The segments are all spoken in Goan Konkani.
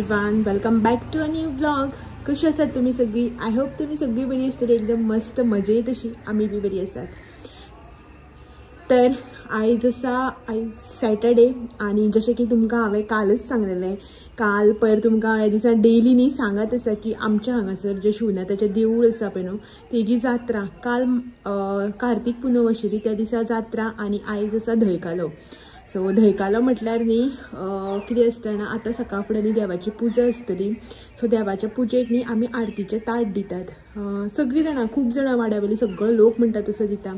Everyone, welcome back to a new vlog. कशी आसात तुमी सगळी? I hope तुमी सगळी बरी आसतली, एकदम मस्त मजेत अशी. आमी बी बरी आसात. तर आयज आसा, आयज सॅटर्डे आनी जशें की तुमकां हांवें कालच सांगलेलें, काल पयर तुमकां ह्या दिसा डेली न्ही सांगत आसा की आमच्या हांगासर जें शिवनाथाचें देवूळ आसा पळय न्हू, तेजी जात्रा काल कार्तीक पुनव आशिल्ली त्या दिसा जात्रा आनी आयज आसा धंयकालो. सो धंयकालो म्हटल्यार न्ही कितें आसता ना, आतां सकाळ फुडें न्ही देवाची पुजा आसतली. सो देवाच्या पुजेक न्ही आमी आरतीचें ताट दितात. सगळीं जाणां, खूब जाणां वाड्या वयली सगळो लोक म्हणटा तसो दिता.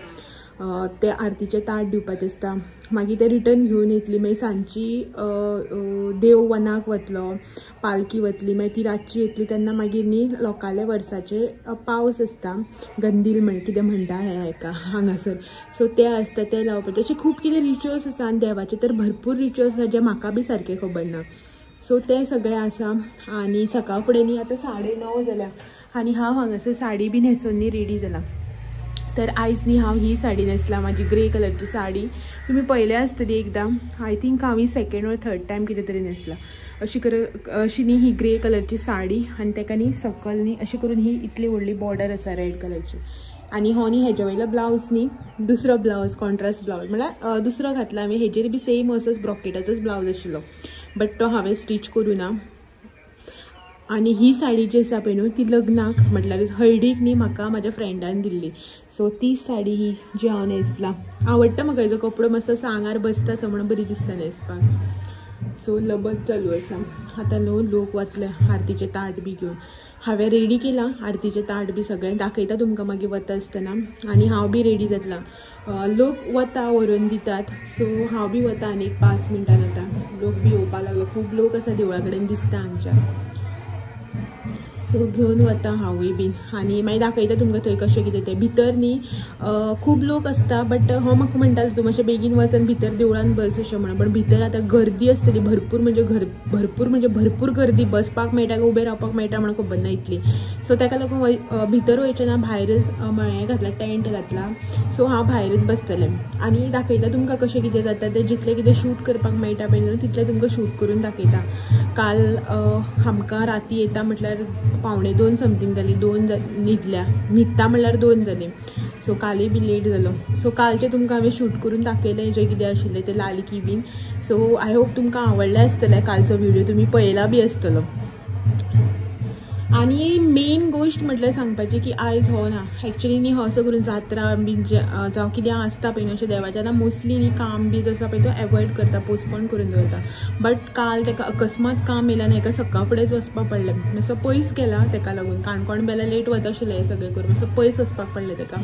ते आरतीचें ताट दिवपाचें आसता. मागीर ते रिटर्न घेवन येतली. मागीर सांजची देव वनाक वतलो, पालकी वतली, मागीर ती रातची येतली तेन्ना मागीर न्ही लोकांले वर्साचे पावस आसता, गंदील म्हण कितें म्हणटा हें हेका हांगासर. सो ते आसता, ते लावपाचे. अशें खूब कितें रिच्युअल्स आसा आनी देवाचे तर भरपूर रिच्युअल्स आसा जे म्हाका बी सारकें खबर ना. सो ते सगळें आसा. आनी सकाळ फुडें न्ही आतां 9:30 जाल्या आनी हांव हांगासर साडी बी न्हेसून न्ही रेडी जाला. तर आयज न्ही हांव ही साडी न्हेसला, म्हाजी ग्रे कलरची साडी. तुमी पळयल्या आसतली एकदां, I think हांव ही सेकेंड ऑर थर्ड टायम कितें तरी न्हेसला. अशी कर अशी न्ही ही ग्रे कलरची साडी आनी तेका न्ही सकल न्ही अशी करून ही इतली व्हडली बॉर्डर आसा रेड कलरची. आनी हो न्ही हेजे वयलो ब्लावज न्ही दुसरो ब्लावज, कॉन्ट्रास्ट ब्लावज म्हळ्यार दुसरो घातला हांवें. हेजेर बी सेम असोच ब्रॉकेटाचोच ब्लावज आशिल्लो, बट तो हांवें स्टिच करूं ना. आनी ही साडी जी आसा पळय न्हू ती लग्नाक म्हटल्यार हळदीक न्ही म्हाका म्हाज्या फ्रेंडान दिल्ली. सो ती साडी ही जी हांव न्हेसला. आवडटा म्हाका हेजो कपडो, मस्त असो आंगार बसता असो म्हणून बरी दिसता न्हेसपाक. सो लबत चालू आसा. आतां न्हू लोक वतले आरतीचें ताट बी घेवन. हांवें रेडी केलां आरतीचें ताट बी सगळें, दाखयता तुमकां मागीर वता आसतना. आनी हांव बी रेडी जातला. लोक वता व्हरून दितात. सो हांव बी वता आनी एक 5 मिनटान. आतां लोक बी येवपाक लागलो, खूब लोक आसा देवळा कडेन दिसता हांगच्या. सो घेवन वता हांवूय बीन आनी मागीर दाखयता तुमकां थंय कशें कितें तें. भितर न्ही खूब लोक आसता, बट हो म्हाका म्हणटालो तूं मातशें बेगीन वच आनी भितर देवळान बस अशें म्हणून. पण भितर आतां गर्दी आसतली भरपूर, म्हणजे भरपूर म्हणजे भरपूर गर्दी. बसपाक मेळटा काय उबें रावपाक मेळटा म्हणून खबर ना इतली. सो ताका लागून भितर वयचें ना, भायरच हें घातलां, टेंट घातला. सो हांव भायरच बसतलें आनी दाखयता तुमकां कशें कितें जाता तें. जितलें कितें शूट करपाक मेळटा पळय न्हू तितलें तुमकां शूट करून दाखयता. काल आमकां राती येता म्हटल्यार 1:45 समथींग जाली, 2 न्हिदल्या, न्हिदता म्हणल्यार 2 जाली. सो कालय बी लेट जालो. सो कालचें तुमकां हांवें शूट करून दाखयलें जें कितें आशिल्लें तें लालकी बीन. सो I hope तुमकां आवडलें आसतलें कालचो व्हिडियो, तुमी पळयला बी आसतलो. आनी मेन गोश्ट म्हटल्यार सांगपाची की आयज हो ना एक्चुअली न्ही हो असो करून जात्रा बीन जावं कितें आसता पळय न्हू अशें देवाचें, आतां मोस्टली न्ही काम बी आसा पळय तो एवॉयड करता, पोस्टपोन करून दवरता. बट काल तेका अकस्मात काम येयलें आनी हेका सकाळ फुडेंच वचपाक पडलें. मातसो पयस गेला तेका लागून, काणकोण बेला लेट वता आशिल्लें हें सगळें करून, मातसो पयस वचपाक पडलें तेका.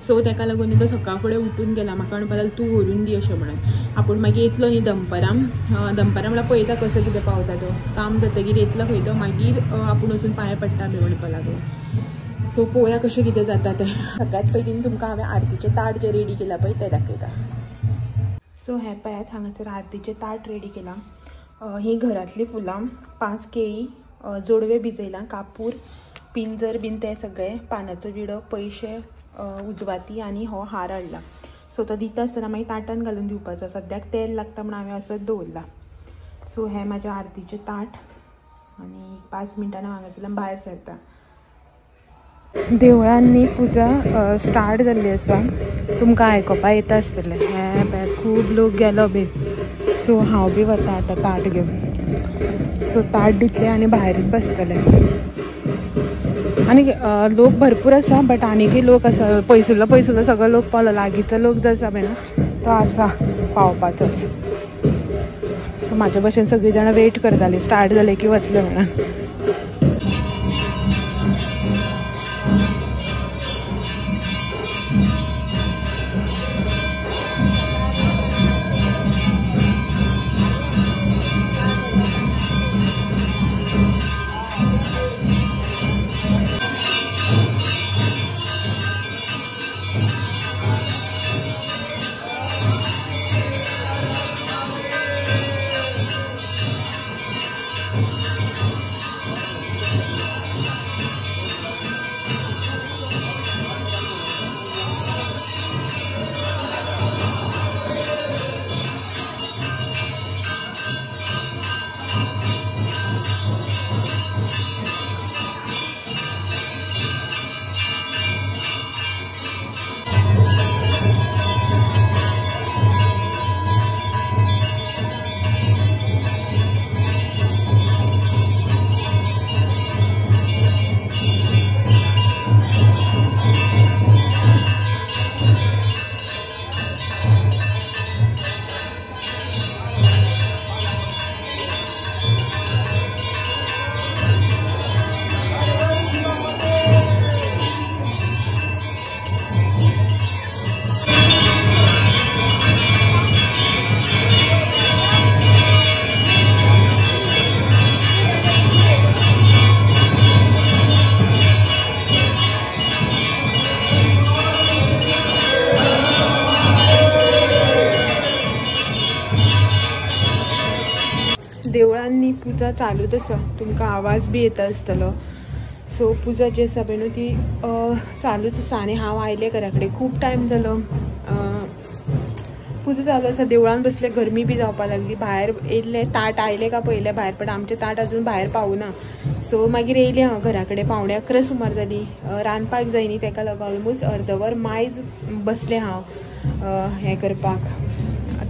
सो तेका लागून तो सकाळ फुडें उठून गेला. म्हाका म्हणपाक लागलो तूं व्हरून दी अशें म्हणून. आपूण मागीर येतलो न्ही दनपरां, दनपरां म्हळ्यार पळयता कसो कितें पावता तो, काम जातकीर येतलो खंय तो, मागीर आपूण वचून पांय पडटा बी म्हणपाक लागलो. सो पळोवया कशें कितें जाता तें. सगळ्यांत पयलीं तुमकां हांवें आरतीचें ताट जें रेडी केलां पळय तें दाखयता. सो हें पळयात हांगासर आरतीचें ताट रेडी केलां. हीं घरांतलीं फुलां, 5 केळी, जोडवे भिजयलां, कापूर, पिंजर बीन तें सगळें, पानाचो विडो, पयशे, उजवाती आनी हो हार हाडला. सो तो दिता आसतना मागीर ताटान घालून दिवपाचो. सद्याक तेल लागता म्हणून हांवें असोच दवरला. सो हें म्हाजें आरतीचें ताट आनी 5 मिनटां हांगासरल्यान भायर सरता. देवळान न्ही पुजा स्टार्ट जाल्ली आसा, तुमकां आयकोपा येता आसतलें. हें पळय खूब लोक गेलो बी. सो हांव बी वता आतां ताट घेवन. सो ताट दितलें आनी भायरच बसतलें. आनी लोक भरपूर आसा, बट आनीकय लोक आसा, पयसुल्लो पयसुल्लो सगळो लोक पावलो. लागींचो लोक जो आसा पळय न्हू तो आसा पावपाचोच. सो म्हाजे भशेन सगळीं जाणां वेट करतालीं स्टार्ट जालें की वतलें म्हणून. देवळांनी पुजा चालूच आसा, तुमकां आवाज बी येता आसतलो. सो पुजा जी आसा पळय न्हू ती चालूच आसा. आनी हांव आयलें घरा कडेन, खूब टायम जालो पुजा चालू आसा. देवळान बसले, गरमी बी जावपाक लागली. भायर येयल्लें ताट आयलें का पळयलें भायर, पण आमचें ताट अजून भायर पावना. सो मागीर येयलें हांव घरा कडेन, 10:45 सुमार जाली. रांदपाक जाय न्ही तेका लागून ऑलमोस्ट अर्दवर मायज बसलें हांव हें करपाक,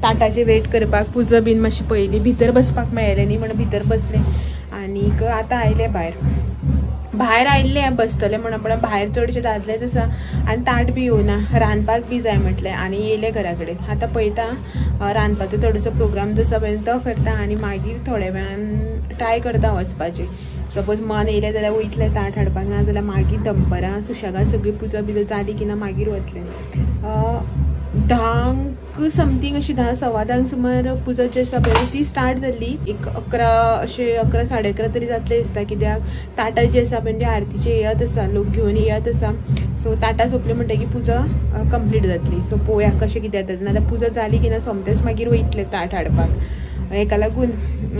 ताटाचेर वेट करपाक. पुजा बीन मातशी पळयली, भितर बसपाक मेळ्ळें न्ही म्हणून भितर बसलें. आनीक आतां आयलें भायर. भायर आयिल्लें बसतलें म्हणून, पण भायर चडशें दादलेच आसा आनी ताट बी येवना, रांदपाक बी जाय म्हटलें. आनी येयलें घरा कडेन. आतां पळयता रांदपाचो थोडोसो प्रोग्राम जो आसा पळय तो करता आनी मागीर थोड्या वेळान ट्राय करता वचपाचें. सपोज मन येयलें जाल्यार वयतलें ताट हाडपाक, ना जाल्यार मागीर दनपरां सुशेगाद सगळी पुजा बिजा जाली की ना मागीर वतलें. 10 समथींग अशी 10 10:15 सुमार पुजा जी आसा पळय ती स्टार्ट जाल्ली. एक 11 अशें 11 11:30 तरी जातलें दिसता, कित्याक ताटां जी आसा पळय आरतीचे येत आसा, लोक घेवन येत आसा. सो ताटां सोंपली म्हणटकीर पुजा कंप्लीट जातली. सो पळोवया कशें कितें जाता, नाजाल्यार पुजा जाली की ना सोमतेंच मागीर वयतलें ताट हाडपाक. हेका लागून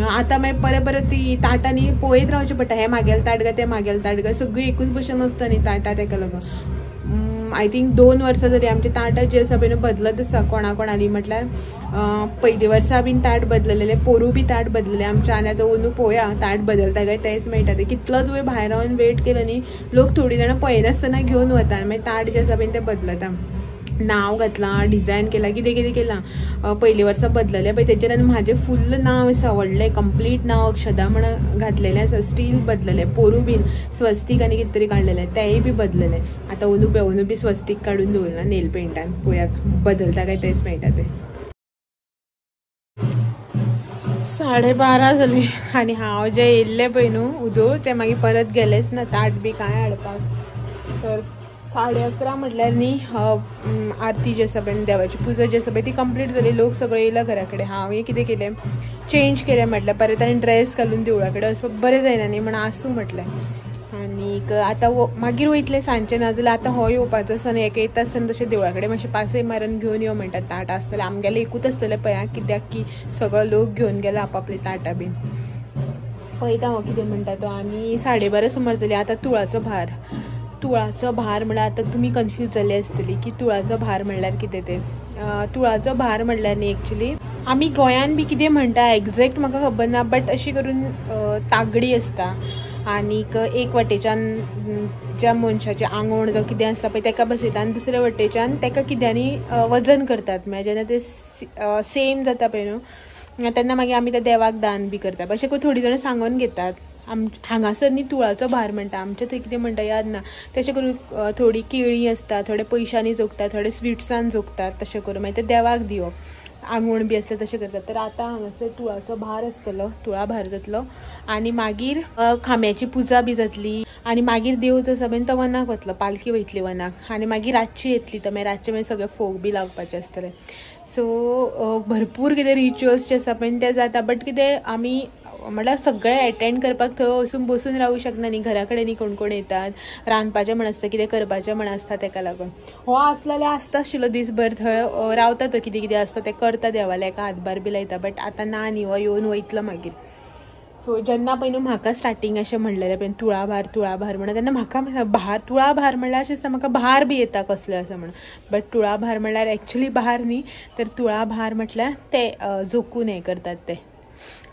आतां मागीर परत परत ती ताटां न्ही पळयत रावचें पडटा, हें मागेलें ताट काय तें मागेलें ताट काय, सगळीं एकूच भशेन आसता न्ही ताटां. तेका लागून I think 2 वर्सां जाली आमची ताटां जी आसा पळय बदलत आसा कोणा कोणाली. म्हटल्यार पयलीं वर्सा बीन ताट बदललेलें, पोरूं बी ताट बदललें आमचें. आनी आतां अंदू पळोवया ताट बदलता काय तेंच मेळटा. तें कितलोच वेळ भायर रावन वेट केलो न्ही, लोक थोडीं जाणां पळयनासतना घेवन वता, मागीर ताट जें आसा पळय तें बदलता. नांव घातलां, डिजायन केलां, कितें कितें केलां. पयलीं वर्सा बदललें पळय तेचेर आनी म्हाजें फुल्ल नांव आसा, व्हडलें कंप्लीट नांव अक्षदा म्हण घातलेलें आसा. स्टील बदललें, पोरूं बीन स्वस्तीक आनी कितें तरी काडलेलें तेंय बी बदललें. आतां अंदू पळय अंदू बी स्वस्तीक काडून दवरलां नेल पेंटान, पळोवया बदलता काय तेंच मेळटा तें. 12:30 जालीं आनी हांव जें येयल्लें पळय न्हू उदो तें मागीर परत गेलेंच ना ताट बी कांय हाडपाक. तर 11:30 म्हटल्यार न्ही आरती जी आसा पळय, देवाची पुजा जी आसा पळय ती कंप्लीट जाली. लोक सगळे येयला घरा कडेन. हांवें कितें केलें, चेंज केलें म्हटल्यार परत आनी ड्रेस घालून देवळा कडेन वचपाक बरें जायना न्ही म्हण आसूं म्हटलें. आनीक आतां मागीर वयतलें सांजचें, ना जाल्यार आतां हो येवपाचो आसा न्ही, एका येता आसतना तशें देवळा कडेन मातशें पासय मारून घेवन यो म्हणटा. ताट आसतलें आमगेलें एकूच आसतलें पळय, कित्याक की सगळो लोक घेवन गेला आपापली ताटां बीन. पळयता हांव कितें म्हणटा तो. आनी 12:30 सुमार जाली. आतां तुळाचो भार, तुळाचो भार म्हळ्यार आतां तुमी कन्फ्यूज जाल्ली आसतली की तुळाचो भार म्हणल्यार कितें तें. तुळाचो भार म्हणल्यार न्ही एक्चुली आमी गोंयान बी कितें म्हणटा एग्जॅक्ट म्हाका खबर ना, बट अशी करून तागडी आसता आनीक एक वटेच्यान ज्या मनशाचें आंगवण जावं कितें आसता पळय तेका बसयता आनी दुसऱ्या वटेच्यान तेका कित्यांनी वजन करतात. म्हळ्यार जेन्ना ते सेम जाता पळय न्हू तेन्ना मागीर आमी त्या देवाक दान बी करता. अशें करून थोडीं जाणां सांगून घेतात. हांगासर न्ही तुळाचो भार म्हणटा, आमच्या थंय कितें म्हणटा याद ना. तशें करून थोडी केळीं आसता, थोडे पयशांनी जोगतात, थोडे स्विट्सान जोगतात, तशें करून मागीर ते देवाक दिवप, आंगवण बी आसलें तशें करतात. तर आतां हांगासर तुळाचो भार आसतलो, तुळा भार जातलो आनी मागीर खांब्याची पुजा बी जातली आनी मागीर देव जो आसा पळय तो वनाक वतलो, पालखी वयतली वनाक आनी मागीर रातची येतली. तर मागीर रातचे मागीर सगळे फोग बी लावपाचे आसतले. सो भरपूर कितें रिच्युअल्स जे आसा पळय ते जाता, बट कितें आमी म्हटल्यार सगळें एटेंड करपाक थंय वचून बसून रावूं शकना न्ही. घरा कडेन न्ही कोण कोण येतात, रांदपाचें म्हण आसता, कितें करपाचें म्हण आसता. तेका लागून हो आसलो जाल्यार आसता आशिल्लो दीसभर थंय रावता तो, कितें कितें आसता तें करता, देवाल्या एका हातभार बी लायता. बट आतां ना न्ही, हो येवन वयतलो मागीर. सो जेन्ना पळय न्हू म्हाका स्टार्टींग अशें म्हणलेलें पळय तुळाभार तुळाभार म्हणून, तेन्ना म्हाका भार तुळाभार म्हणल्यार अशें दिसता म्हाका भार बी येता कसलें अशें म्हणून. बट तुळाभार म्हणल्यार एक्चुली भार न्ही, तर तुळाभार म्हटल्यार ते जोकून हें करतात ते.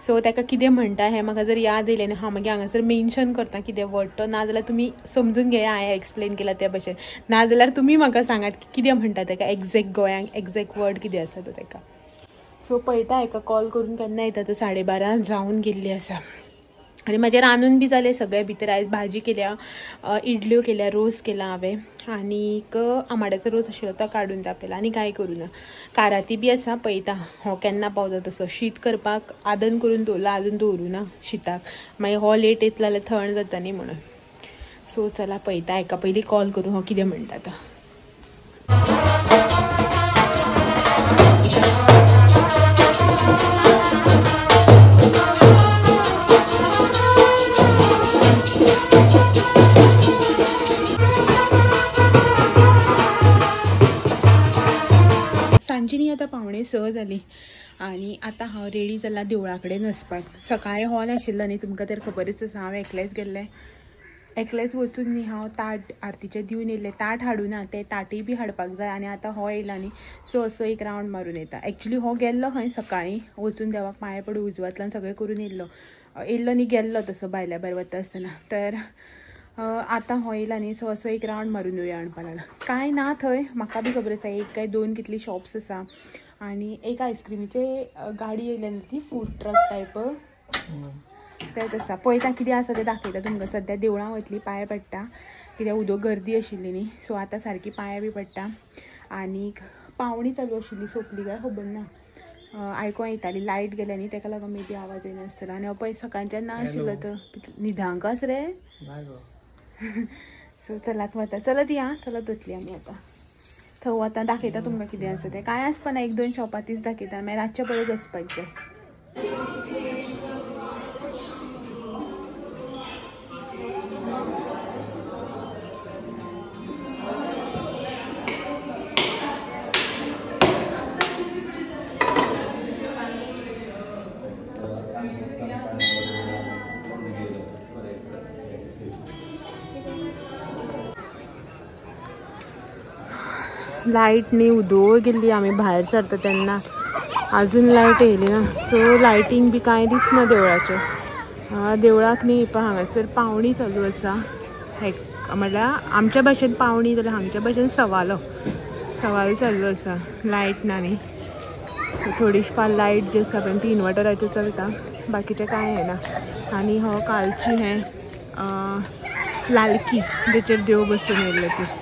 सो ताका कितें म्हणटा हें म्हाका जर याद येयलें न्ही हांव मागीर हांगासर मेन्शन करता कितें वर्ड तो, नाजाल्यार तुमी समजून घेया हांवें एक्सप्लेन केला त्या भशेन, नाजाल्यार तुमी म्हाका सांगात की कितें म्हणटा ताका एग्जॅक्ट गोंयांक एग्जॅक्ट वर्ड कितें आसा तो ताका. सो पळयता हेका कॉल करून केन्ना येता तो. 12:30 जावन गेल्ली आसा आनी म्हाजें रांदून बी जालें सगळें. भितर आयज भाजी केल्या, इडल्यो केल्या, रोस केला हांवें आनीक आमाड्याचो रोस आशिल्लो तो काडून तापयला आनी कांय करूं ना. काराती बी आसा, पळयता हो केन्ना पावता तसो. शीत करपाक आदन करून दवरला, आजून दवरूं ना शिताक, मागीर हो लेट येतलो जाल्यार थंड जाता न्ही म्हणून. सो चला पळयता हेका पयलीं कॉल करूं हो कितें म्हणटा तो. सांजेनी आतां 5:45 जाली आनी आतां हांव रेडी जाला देवळा कडेन वचपाक. सकाळीं हॉल आशिल्लो न्ही, तुमकां तर खबरच आसा. हांव एकलेंच गेल्लें, एकलेंच वचून न्ही हांव ताट आरतीचें दिवन येयलें. ताट हाडूं ना, तें ताटय बी हाडपाक जाय. आनी आतां हो येयला न्ही, सो असो एक रावंड मारून येता. एक्चुली हो गेल्लो खंय सकाळीं वचून देवाक पांय पडून उजवातल्यान सगळें करून येयल्लो, येयल्लो न्ही गेल्लो तसो भायल्या भायर वता आसतना. तर आतां हो येयला न्ही, सो असो एक रावंड मारून येवया म्हणपाक लागला. कांय ना थंय, म्हाका बी खबर आसा. एक काय दोन कितली शॉप्स आसा आनी एक आयस्क्रिमीचे गाडी येयल्या न्ही ती फूड ट्रक टायप तेच आसा. पळयता कितें आसा तें दाखयता तुमकां. सद्या देवळां वतली, पांय पडटा, कित्याक उदक गर्दी आशिल्ली न्ही, सो आतां सारकी पांय बी पडटा. आनीक पावणी चालू आशिल्ली, सोंपली काय खबर ना, आयकों येताली. लायट गेल्या न्ही तेका लागून मे बी आवाज येनासतलो. आनी हो पळय सकाळच्यान ना आशिल्लो तो न्हिदांक आस रे. सो चलात वता, चलत या, चलत वतली आमी आतां थंय. वता दाखयता तुमकां कितें आसा तें. कांय आसपाना, एक दोन शॉपां तीच दाखयता, मागीर रातचें परत वचपाक जाय. लायट न्ही उदो गेल्ली, आमी भायर सरता तेन्ना अजून लायट येयली ना. सो लायटींग बी कांय दिसना देवळाचें. देवळाक न्ही पळय हांगासर पावणी चालू आसा. म्हळ्यार आमच्या भाशेन पावणी जाल्यार हांगच्या भाशेन सवालो, सवाल चालू आसा. लायट ना न्ही, थोडीशी पार लायट जी आसा पळय ती इन्वर्टराचेर चलता, बाकीचें कांय येना. आनी हो कालची हें लालकी जेचेर देव बसून येयल्लो ती.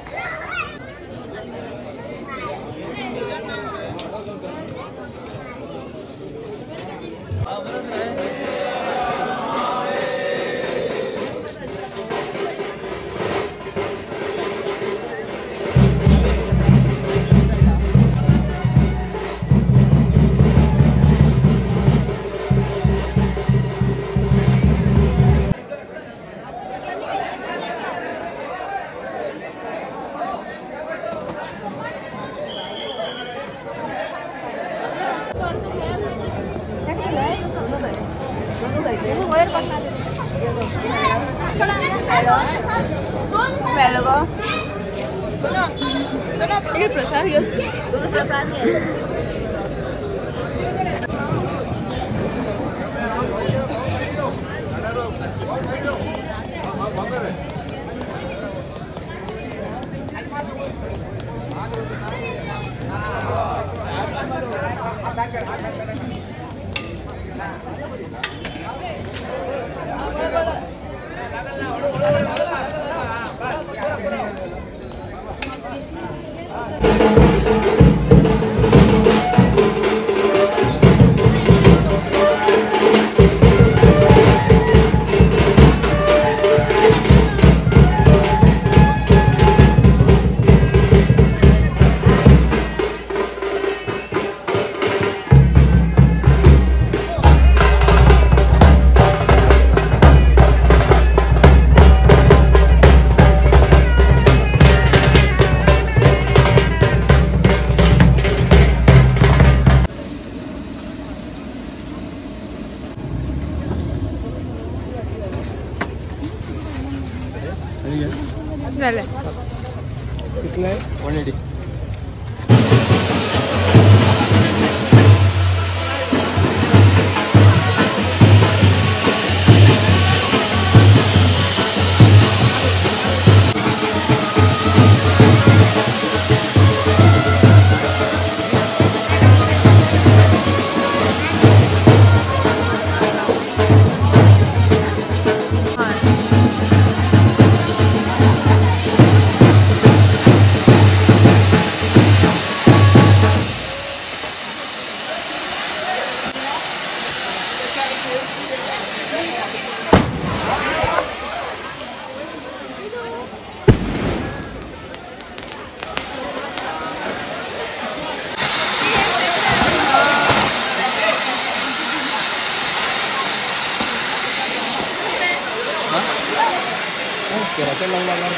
जालें कितले 180. केराचेर लावूं लागणार.